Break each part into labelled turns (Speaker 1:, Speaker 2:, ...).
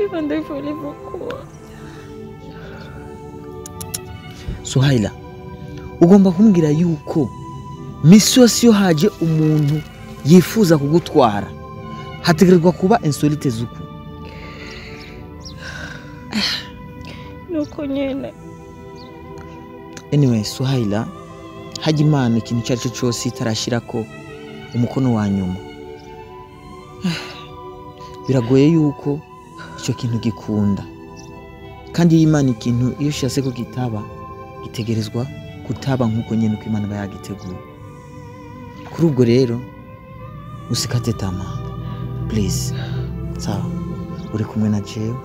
Speaker 1: Ndiko ndivyo ilivyokuwa.
Speaker 2: Suhaila, ugomba kumbwira yuko misi yose iyo haje umuntu yifuza kugutwara hategerezwa kuba insolite zuku.
Speaker 1: Nuko nyene.
Speaker 2: Anyway, Suhaila, hajya Imana ikintu icyo ari cyo cyose itarashirako umukono wa nyuma. Biragoye yuko icyo kintu gikunda. Kandi iyo Imana ikintu iyo ishatse ko kitaba gitegerezwa kutaba nkuko nyene uko Imana bayagiteguye. Kuri ubwo rero usikate tamaa. Please. Sawa. Uri kumwe na jewe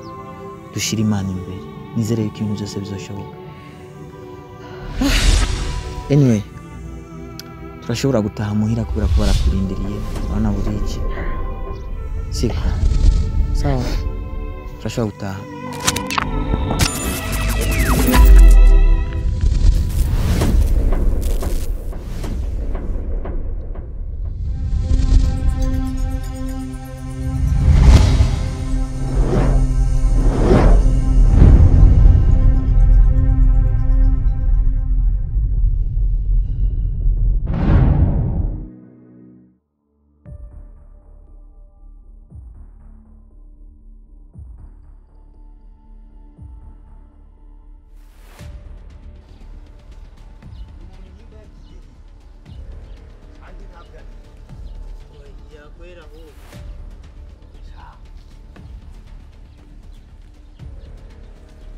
Speaker 2: dushira Imana imbere. Nizere yuko ibintu byose bizoshoboka. Anyway, turashobora gutaha muhira kubera ko barakurindiriye, urabona buriki. Siko. Sawa. Turashobora gutaha.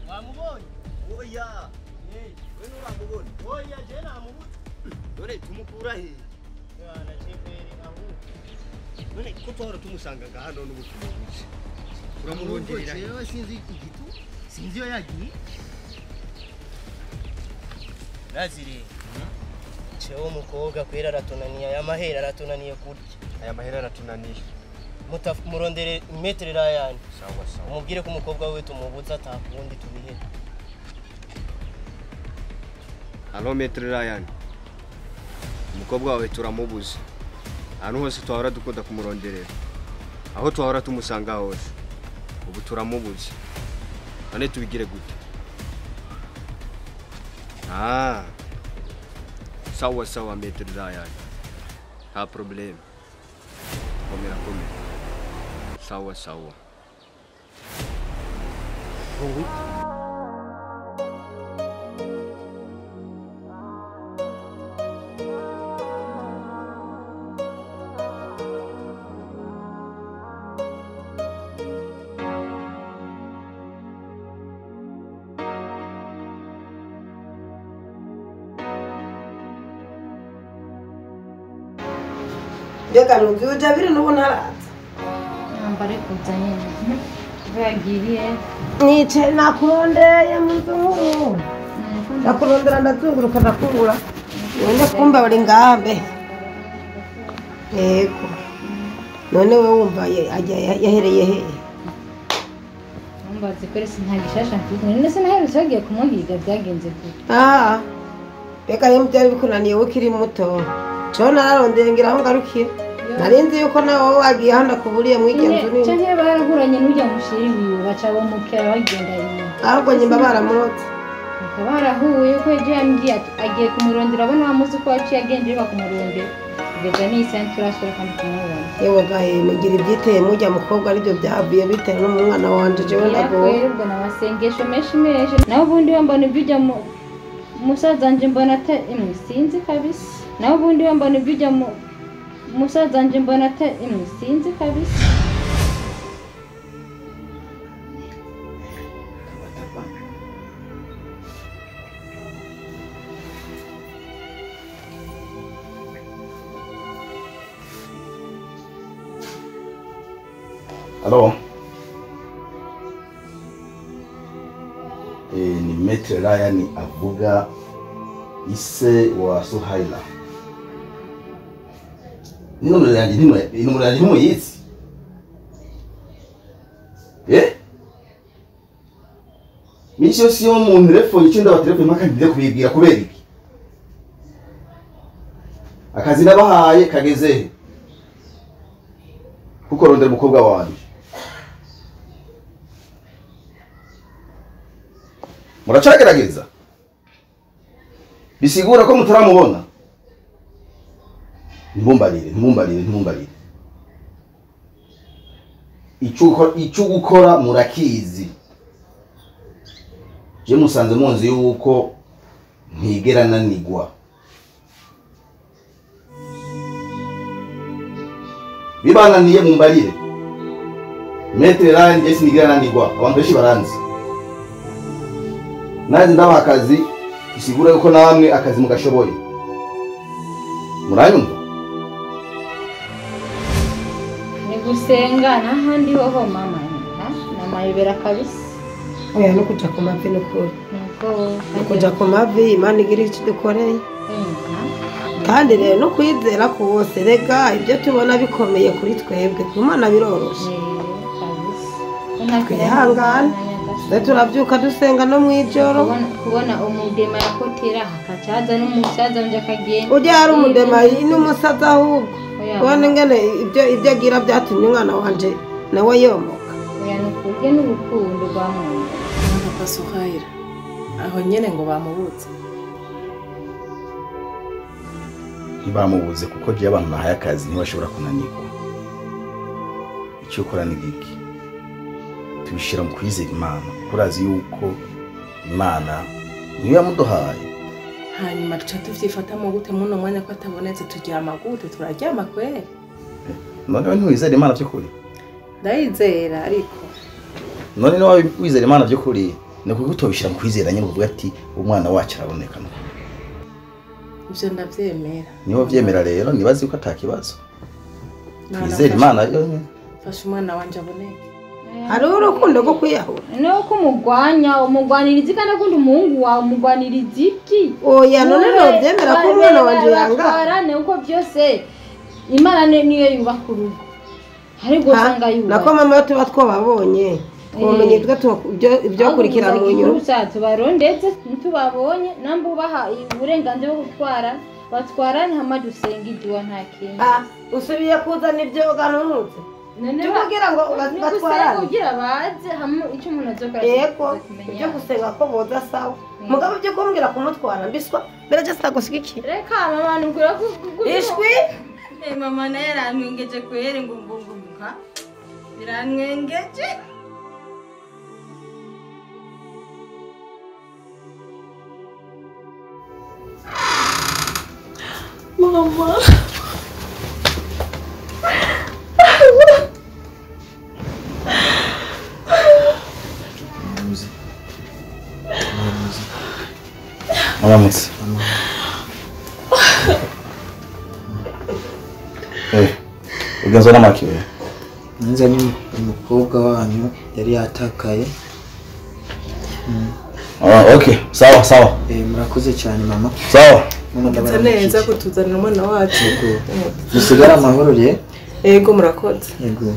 Speaker 3: Wamubonye? Oya. We nuramubona? Oya je namubona. Dore tumukura he? Bwana chepere aho. None ko twahora tumusanga ngaha none ubu tumubuze. Uramuronderera.
Speaker 4: Jewe sinzi igitu, sinzi iyo yagiye.
Speaker 3: Nazire. Chewe umukobwa kwera aratunaniye, aya mahera aratunaniye kurya.
Speaker 4: Aya mahera aratunaniye.
Speaker 3: Murondere metre rayani.
Speaker 4: Sawa sawa.
Speaker 3: Umubwire ko umukobwa we tumubuza atakundi tubihe.
Speaker 4: Allo metre rayani. Umukobwa wawe turamubuze. Ahantu hose twahora dukunda kumuronderera. Aho twahora tumusanga hose. Ubu turamubuze. None tubigire gute? Ah. Sawa sawa metre rayani. Nta problem. Komera komera. Sawa sawa.
Speaker 5: Mbega ntuzi ujabire n'ubu ntaraza.
Speaker 6: Nambare kuza nyine. Bagiriye.
Speaker 5: Nicaye nakurondeye mu nzu nkuru. Ndakurondera ndazunguruka ndakubura. None kumba bari ngambe. Yego. None we wumva yahereye he?
Speaker 6: Numva zikorese nta gishasha mfite. None se naherutse bagiye kumuhiga byagenze gute?
Speaker 5: Ah. Mbega rero byari bikunaniye ukiri muto. Cyo nararondeye ngira aho ngarukiye. Narinzi yuko nawe wagiye hano kuburiye mwigenzu nini.
Speaker 6: Cyo barahuranye n'ujya mushiri wiwe baca bomukera bagenda inyuma.
Speaker 5: Ahubwo nyimba baramurotse.
Speaker 6: Bakaba barahuye ko ejo yambwiye ati agiye kumurondera abona wamuzi ko yaciye agenda iba kumurondera. Kugeza n'iyi turasubira kandi kumubona.
Speaker 5: Yewe gahe mugira ibyiteye mujya mukobwa aribyo byavuye bitewe n'umwana wanje jewe ndagowe.
Speaker 6: Ubwo namasengesho menshi menshi. Naho ubundi mbona ibyo ujya mu musaza nje mbona ate sinzi kabisa. Naho ubundi mbona ibyo ujya mu musaza nje mbona ate sinzi kabisa.
Speaker 7: Alo. Ni Maître Ryan avuga ise wa Suhaila. Inomero yanjye ntimuyitsi. Eh? Misi yose iyo umuntu telefone icyo ndabatelefone mpaka ngiye kubibwira kubera iki? Akazi nabahaye kageze he? Kuko rondera umukobwa wanje. Muracagerageza. Bisigura ko mutaramubona. Ntimumbarire, ntimumbarire, ntimumbarire. Icyo gukora murakizi. Je musanze munzi yuko ntigera nanigwa. Bibananiye mumbarire. Maître Ryan je sinigera nanigwa, abantu benshi baranzi. Naje ndabaha akazi isigura yuko namwe akazi mugashoboye. Muranyumva?
Speaker 6: Ni gusenga n'ahandi hoho mama, ha? Namayobera kabisa.
Speaker 5: Oya no kuja ku mavi n'ukuri.
Speaker 6: Nuko
Speaker 5: kuja ku mavi Imana igira icyo dukoreye. Kandi rero no kwizera kose rega ibyo tubona bikomeye kuri twebwe ku Mana biroroshe. Twihangane. Turabyuka dusenga no mwijoro.
Speaker 6: Kubona umudema yakotera hakacaza n'umusaza nje akagenda.
Speaker 5: Ujya ari umudema n'umusaza ahubwo. Kubona ingene ibyo agira byatumye umwana wanje nawe yomoka.
Speaker 6: Oya nukurye n'urukundo rwa muntu.
Speaker 8: Papa Suhaira aho nyene ngo bamubutse.
Speaker 7: Ntibamubuze kuko je abantu nahaye akazi ntibashobora kunanirwa. Icyo ukora ni giki? Tubishira mu kwizera Imana, kurazi yuko Imana niyo yamuduhaye.
Speaker 8: Hanyuma duca tuvyifatamo gute muno mwanya ko atabonetse? Turyama gute? Turaryama kweri?
Speaker 7: None ntiwizera Imana by'ukuri?
Speaker 8: Ndayizera ariko
Speaker 7: none niba wizera Imana by'ukuri ni kuko utobishira mu kwizera nyine uvuga ati umwana wacu araboneka.
Speaker 8: Ivyo ndavyemera.
Speaker 7: Niba vyemera rero nibazi yuko atakibazo. Twizera Imana yonyine.
Speaker 8: Fasha umwana wanje aboneke.
Speaker 5: Hari urukundo rwo kwiyahura.
Speaker 6: No kumugwanya umugwaniriza kandi akunda umuhungu wawe umugwaniriza iki?
Speaker 5: Oya none novyemera ko umwana wanje yanga.
Speaker 6: Batwarane uko byose Imana niyo yubaka urugo. Ariko usanga yuba.
Speaker 5: Nako mama tuba twababonye. Twamenye ibyo kurikira mu nyuma.
Speaker 6: Tubarondetse ntitubabonye namba ubaha uburenganzira bwo gutwara batwarane hama dusenga iduwa nta kintu.
Speaker 5: Usubiye kuzana ibyo ganunutse. Tukugira ngo batwarane.
Speaker 6: Kugira baze hamwe icyo umuntu azokora.
Speaker 5: Yego, ibyo gusenga ko boza sawa. Mugabo ibyo kumbwira kumutwara mbiswa mbere je sitagushigikira.
Speaker 6: Reka mama nubwira ko
Speaker 5: ishwi.
Speaker 6: Mama naye yarantwengeje kwere ngo nka birantwengeje.
Speaker 1: Mama.
Speaker 7: Aramutse. Ugenzo n'amaki we.
Speaker 2: Nzanye umukobwa wanyu yari yatakaye.
Speaker 7: Okay, sawa sawa.
Speaker 2: Murakoze cyane mama.
Speaker 7: Sawa.
Speaker 8: Murakoze neza kutuzanira umwana wacu.
Speaker 2: Musigara amahoro re.
Speaker 8: Yego murakoze.
Speaker 2: Yego.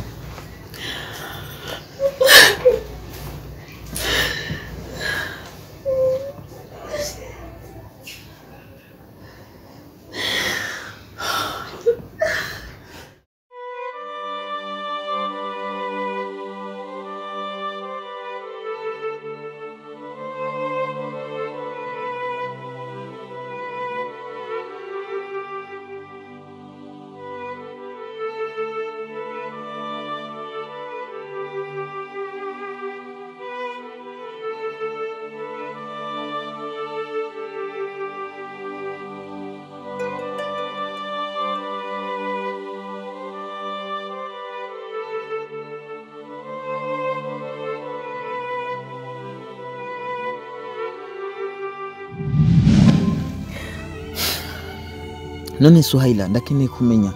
Speaker 2: None Suhaila ndakeneye kumenya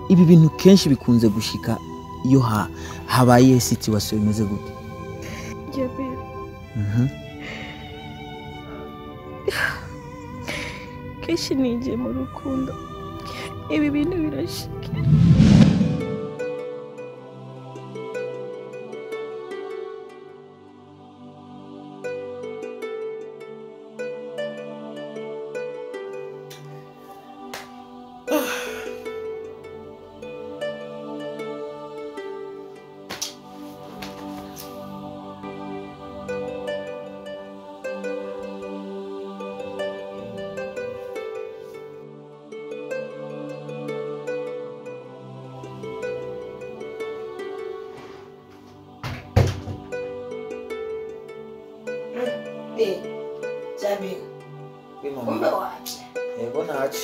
Speaker 2: ibi bintu kenshi bikunze gushika iyo habaye situation imeze gute?
Speaker 1: Jabir. Kenshi ninjiye mu rukundo ibi bintu birashika.
Speaker 5: Jabiri. Kumbe waje.
Speaker 2: Yego naje.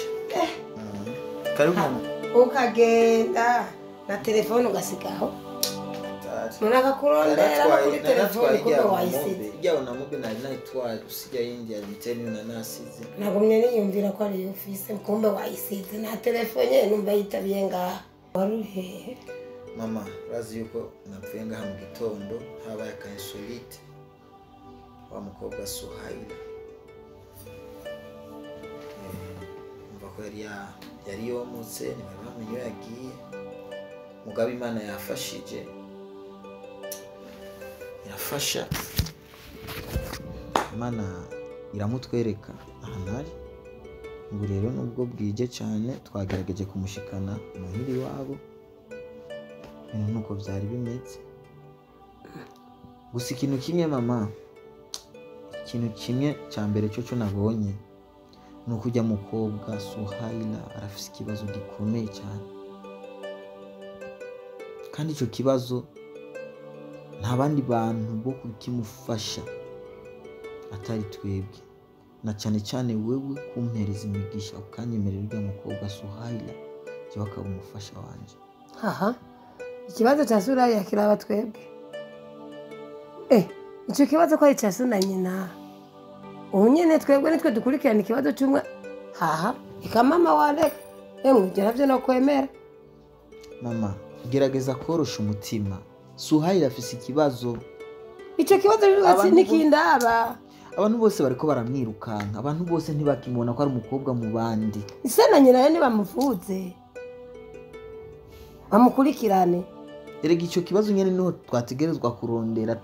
Speaker 2: Karibu mama.
Speaker 5: Ukagenda na telefone ugasigaho. Munakakurondera kuri telefone kumbe wayisize.
Speaker 2: Ijya na mube nari nayitwaye usijya yindi ya miteni na nasize.
Speaker 5: Nagumye niyumvira ko ari office kumbe wayisize na telefone numva yitabiye ngaha. Wari hehe?
Speaker 2: Mama, urazi yuko napfuye ngaha mu gitondo habaye aka insolite wa mukobwa Suhaila. Umva ko yari yomotse ntibamenye iyo yagiye. Mugabe Imana yafashije irafasha, Imana iramutwereka ahantu ari. Ubu rero nubwo bwije cyane twagerageje kumushikana muhiri wabo, ibintu nuko byari bimeze. Gusa ikintu kimwe mama, ikintu kimwe cya mbere cyo nabonye ni ukujya mukobwa Suhaila arafise ikibazo gikomeye cyane, kandi icyo kibazo nta bandi bantu bo kukimufasha atari twebwe, na cyane cyane wewe kumpereza imigisha ukanyemerera ujya mukobwa Suhaila jya bakaba umufasha wanje.
Speaker 5: Aha, ikibazo cya Suhaila kiraba twebwe. Icyo kibazo ko ari cya Suna nyina. Ubu nyene twebwe nitwe dukurikirana ikibazo cy'umwe. Haha, ikamama wareka. Emwe ibyo navyo no kwemera.
Speaker 2: Mama, gerageza korosha umutima. Suhaila afise ikibazo.
Speaker 5: Icyo kibazo nikindaba.
Speaker 2: Abantu bose bariko baramwirukanka, abantu bose ntibakimubona ko ari umukobwa mu bandi.
Speaker 5: Ise na nyina ni bamuvuze. Bamukurikirane.
Speaker 2: Erega icyo kibazo nyene niho twategerezwa kurondera,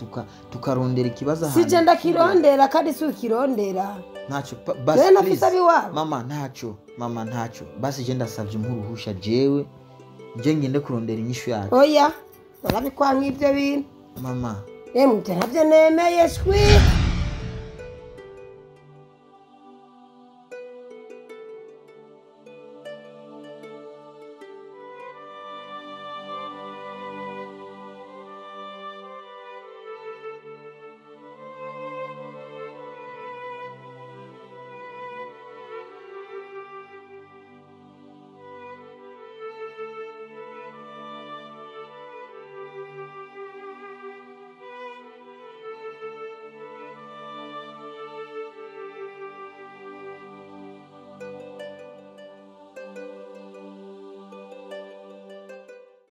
Speaker 2: tukarondera ikibazo ahantu.
Speaker 5: Sije ndakirondera kandi si ukirondera.
Speaker 2: Ntacyo basi. Mama ntacyo, mama ntacyo. Basi je ndasavye impuruhusha jewe nje ngende kurondera inyishu yacu.
Speaker 5: Oya, narabikwanka ivyo bintu.
Speaker 2: Mama.
Speaker 5: Emwe ibyo navyo nemeye shwi.